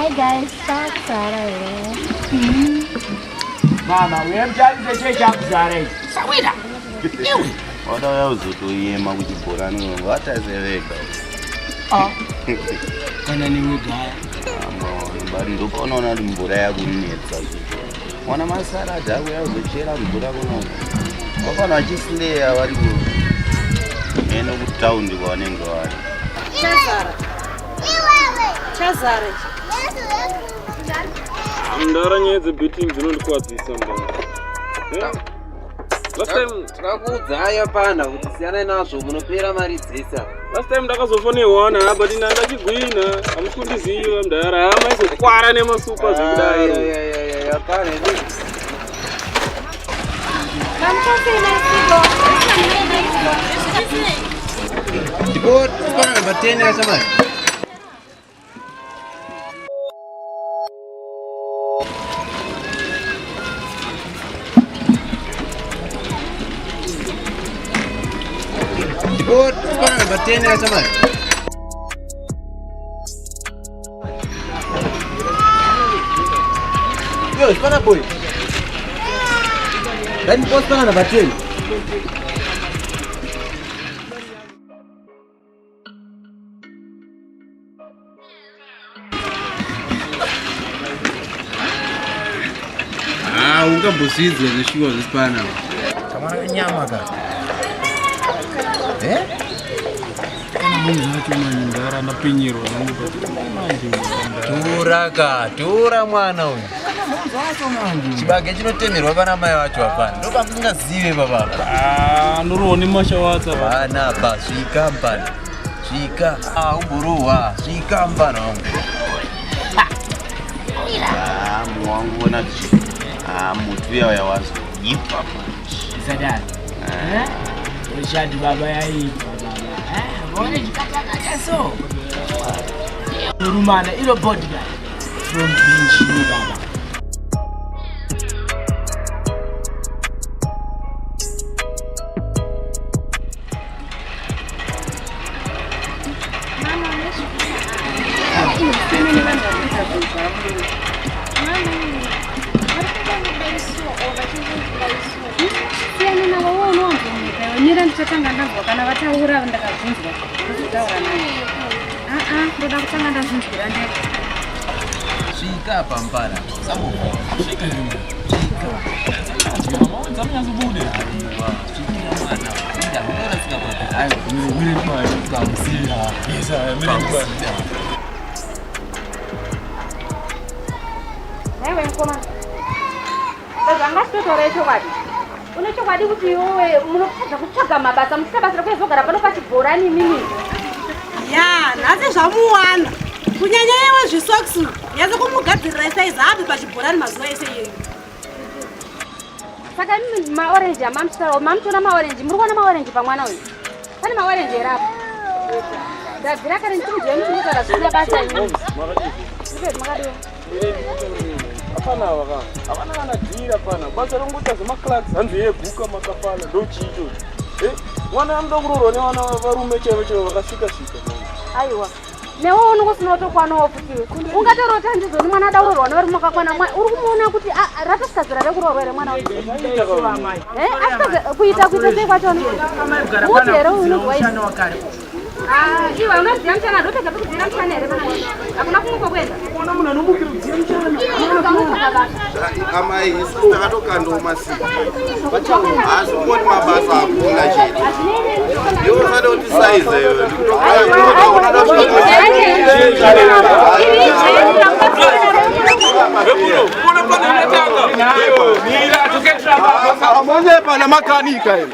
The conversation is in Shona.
Hey guys, takuzara here. Mama, uye mutambise chee chakuzara ichi. Sawira. Iwe. Wadauya kuzotoyema kuchibhorani vataise vega. Ah. Kana newe gaya. But ndopaunoona kuti mvura yakunetsa. Wana masaradhi ako yazochera mvura kuno. Vafana vachisleya vari ku meno kutaundi kwavanenge vari. Chazara. Chazara. Mdara nyaya dzebetting dzinondikwadzisa mdara. Last time takakuudzai apana kuti siyanai nazvo munopera mari dzese. Last time ndakazofonerwa na but ina ndachigwina hamusi kundiziva mdara hama izokwara nemasupa zvekudai. Hapana Ndipo pana namba 10 yashamani. Ndipo pana namba 10 yashamani. Yo, spana boy. Then post pana namba 10. Ah, ungambozvidzwa zveshuwa zvesipana. Kamwana kanyama ka. Eh? Kana munhu wacho manje ndara ndapinyirwa zvangu but manje. Tura ka, tura mwana uyu. Chibage chinotemerwa pana mai vacho hapana. Ndopamusingazive baba. Ah, ndorohwa nemashawatsa. Pana pa svika mpana. Svika, ah umborohwa, svika mpana wangu. Ah, muwangu wona kuti ah muti uya uya wazoipa manje. Isadaro. Eh? Oshadi baba yaipa baba. Eh? Vaone chikatakata so. Rumana ilo bodyguard from Binchini baba. Siyana navo wowe unowanzonyepa iwe mira ndichatanga ndanzwa kana vataura ndakazvinzwa ndozotaura naye aa ndoda kutanga ndazvinzwira ndega Svika pampana. Sambo. Svika. Svika. Dzamnyatsobude. Svikira mwana. Inda unorasika papi. Ayo, mire mare kamusiya. Yes, mire mare. Naiwe mukoma. Saka ngatitotaura chokwadi. Une chokwadi kuti iwewe munotadza kutsvaga mabasa musina basa rekuzogara pano pachibhorani imimi. Ya, nhasi zvamuwana. Kunyanya iwe zvisocks, nyatso kumugadzirira size api pachibhorani mazuva ese iyoyo. Saka imimi maorenji amamutoona mamutoona maorenji muri kuona maorenji pamwana uyu. Pane maorenji here apa? Ndabvira kare ndichimuziva muchinotaura zvisina basa imi. Makadiwa. Hapana ava ka. Havana kana dhira pana. Basa rongoita zvemaclarks hanzi yeguka makapala ndochii ichocho. Eh, mwana anoda kuroorwa nevana varume chaivo chaivo vakasvika svika. Aiwa. Newe unongo usina kutokwanawo futi iwe. Ungatorota ndizvoni mwana ada kuroorwa nevarume vakakwana. Uri kumuona kuti ratosvika zera rekuroorwa here mwana uyu? Eh, asikaze kuita kuita sei kwachona? Muti here uyu unozwa izvi? Ah, iwe unoziva muchana ndopedza pekudziira muchana here pana hakuna kumwe kwekuenda. Ona munhu anomukira kudziira muchana. Amai, isu takatokandawo masiki. Asi kungoti mabasa hakuna chete. Iwe usade kutisaiza iwe. Ndikutoona Amonyepa namakanika iwe.